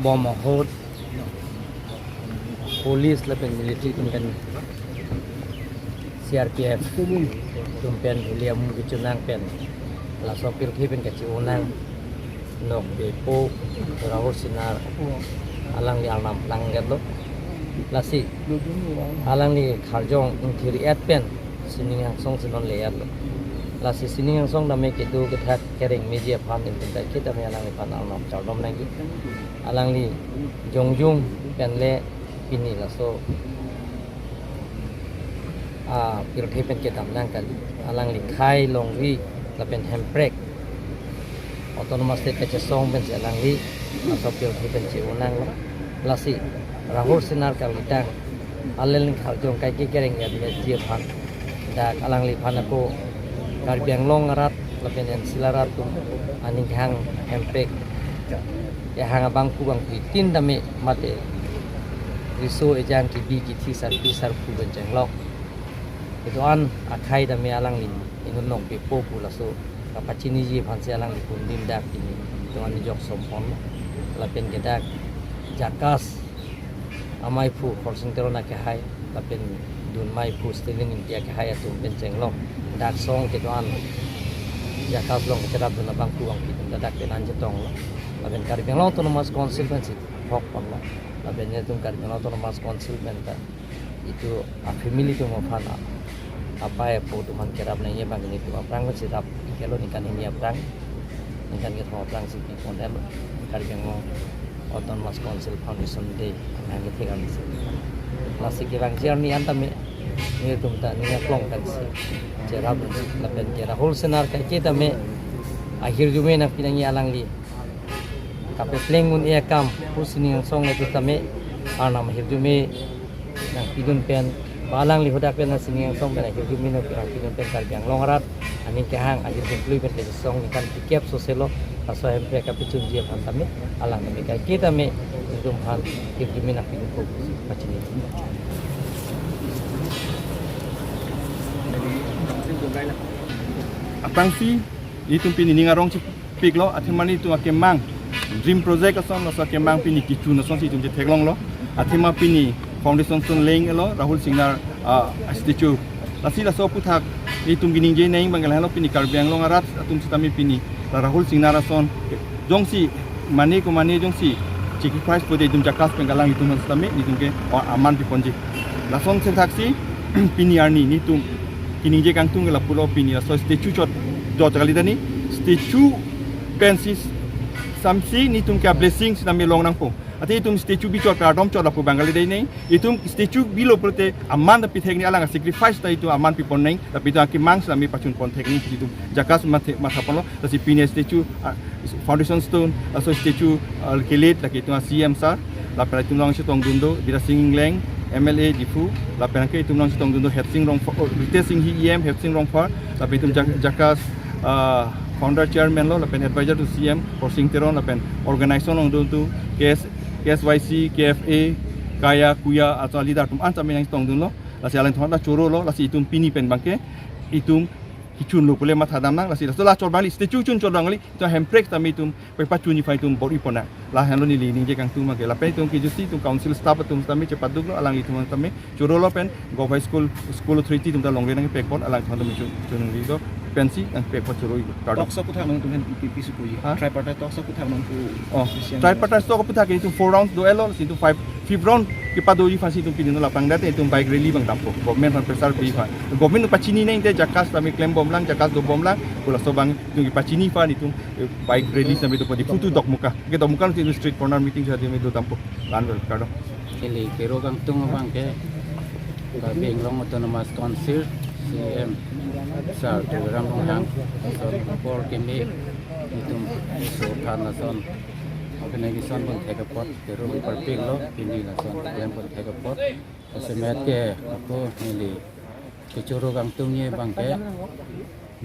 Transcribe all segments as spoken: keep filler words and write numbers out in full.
Bom ahut police lapen military atum pen, C R P F atum pen helium kechonang pen laso pirthe pen kachi-o nang Nokbepo Rahul Sinar alangli arnam langdetlo. Lasi alangli Karjong Ingthir et pen sining angsong si non le-etlo. Lasi sining angsong tame kedo kethak kereng meji aphan ingpinta kita me alangliphan arnam chardom nangji. Alangli jongjung pen le pini laso, ah, pirthe pen kedam nang kali. Alangli khei longri lapen Hemprek Autonomous State kachesong pensi alangli laso pirthe pen che-o nanglo. Lasi Rahul Sinar kalitang alangli Karjong kaike kereng et meji aphan, dak alangliphan ako Karbi Anglong arat lapen N C L arat atum aning kehang Hemprek kehang abangphu bangphi tin tame mate riso ejang kebi kethe sarpi sarpo pen chenglok kedo-an akhei tame alangli inut Nokbepo pu laso kapachiniji aphansi alangli pundim dak pini kedo-an jok sompon lapen ke dak JACAS amaiphu Khorsing Teron akehai lapen dun maiphu Stalin Ingti akehai atum pen chenglok dak song kedo-an JACAS along kacherapdun abangphu bangphi atum ta dak pen an chetonglo. Lapen Karbi Anglong Autonomous Council pensi hok ponlo. Lapen netum Karbi Anglong Autonomous Council pen ta itum a-family atum aphan a-, apei apo atum aphan kerap nangji abang netum aphrang pensi rap ikelo ningkan hini aphrang, ningkan kethom aphrangsi pipon-etlo Karbi Anglong Autonomous Council Foundation Day nang kethek ansi. Lasi kevangji arni an tame netum ta ning aklong pensi cherap lapen ke Rahul Sinar kaike tame ahirjume nangpi nangji alangli kapepleng un-e akam pu sining angsong le tame arnam ahirjume nangpidun pen, ba alangli hadak pen sining angsong pen ahirjume nangpidun pen Karbi Anglong arat aning kehang ahirjume pen kachesong ningkan phlikep soselo laso Hemprek kapachunji aphan tame alang tame kaike tame netum aphan ahirjume nangpidunpo pachini. Aphrangsi itum pini ning arong chepiklo, athema netum akemang dream project ason laso akemang pini kechun asonsi itum chetheklonglo. Athema pini foundation stone laying-etlo Rahul Sinar, ah, statue. Lasi laso aphuthak itum kaningje nang abang lahelo, pini Karbi Anglong arat atum sitame pini la Rahul Sinar ason jongsi mane ko mane jongsi sacrifice pute itum JACAS pen kalang itum sitame netum ke, oh, aman piponji. Lason senthaksi pini arni netum kaningje kangtung ke lapulo, pini laso statue chot do chakali tani statue pensi samsi netum ke blessing sitame long nangpo. Athe itum statue bi chot kardom chot lapu abang kali dei nang. Itum statue bilo pulote aman ta pithek nang, alang sacrifice ta itum aman pipon nang. Lapen itum akemang sitame pachunpon thek nang itum JACAS mathe matha ponlo. Lasi pini statue, ah, foundation stone, laso statue, ah, kelet lake itum C M sir, lapen itum along chetongdun do Bidya Sing Engleng, M L A Diphu, lapen ke itum along chetongdun do Hetsing Rongphar, oh, Ritesh Enghi E M, Hetsing Rongphar, lapen itum JAC-, JACAS, ah, founder chairman lo, lapen advisor to C M Khorsing Teron, lapen organization along dun to K S, K S Y C, K F A, Kaya, Kuya, aso a-leader atum an sitame nangchetongdunlo. Lasi alanglitum ta chorolo, lasi itum pini pen abangke itum kechunlo pule matha dam nang, lasi laso la chot abang kali, statue chun chot abang kali, itum Hemprek sitame itum pepachunji aphan itum bor-ipon nang. Lahenlo neli ningje kangtung abangke. Lapen itum kejutsi itum council staff atum sitame chepaduklo, alanglitum sitame chorolo pen Government School, School Authority atum ta longri nangpekpon, alanglitum chun chun nangri do pensi nangpekpon choro-iklo. Kardom. Talks aphuthak nangtum hen pi pi si puji. Ha? Tripartite talks aphuthak nangtum. Oh, Christian tripartite talks aphuthak itum four rounds do-etlo, si itum five, fifth round kepadoji aphansi itum pini non lapang date itum bike rally abang dampo. Government aphan pressure pi aphan. Government pachini nang te JACAS sitame klembomlang, JACAS dobomlang, pu laso abang itum kepachini aphan itum, eh, bike rally sitame do padi phutu Dokmoka. Ke Dokmoka si itum street corner meeting sitame do dampo. Lanvel, kardom. Ili kero kangtung abangke Karbi Anglong Autonomous Council C M sir Tuliram Ronghang, lason apor kimi itum so than lason organization bonthek apot kero parpiklo, pini lason klem bonthek apot. Asemet ke ako neli kechoro kangtungji abangke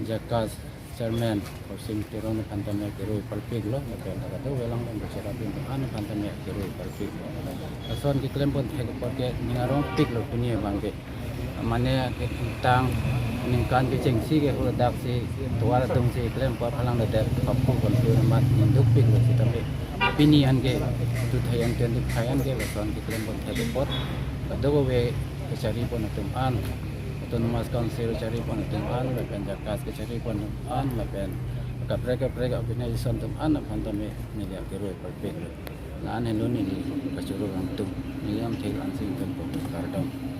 JACAS chairman Khorsing Teron aphan tame kero parpiklo, lapen kadokave along along kacherap atum an aphan tame kero parpiklo. Lason keklem bonthek apot ke ning arongpiklo pini abangke. Mane ke ingtang ningkan kechengsi ke hadaksi tovar atumsi klem apot alang le det papu kontu amat ningdukpiklo sitame. Pini anke two thousand twenty-five anke lason keklem pon thek apot, kadokave kachari pon atum an, Autonomous Council kachari pon atum an, lapen JACAS kachari pon atum an, lapen kaprek kaprek organization atum an aphan tame neli akiroi parpik. La-an henlo neli kachoro atum, neli amthek la-an si ington pon kardom.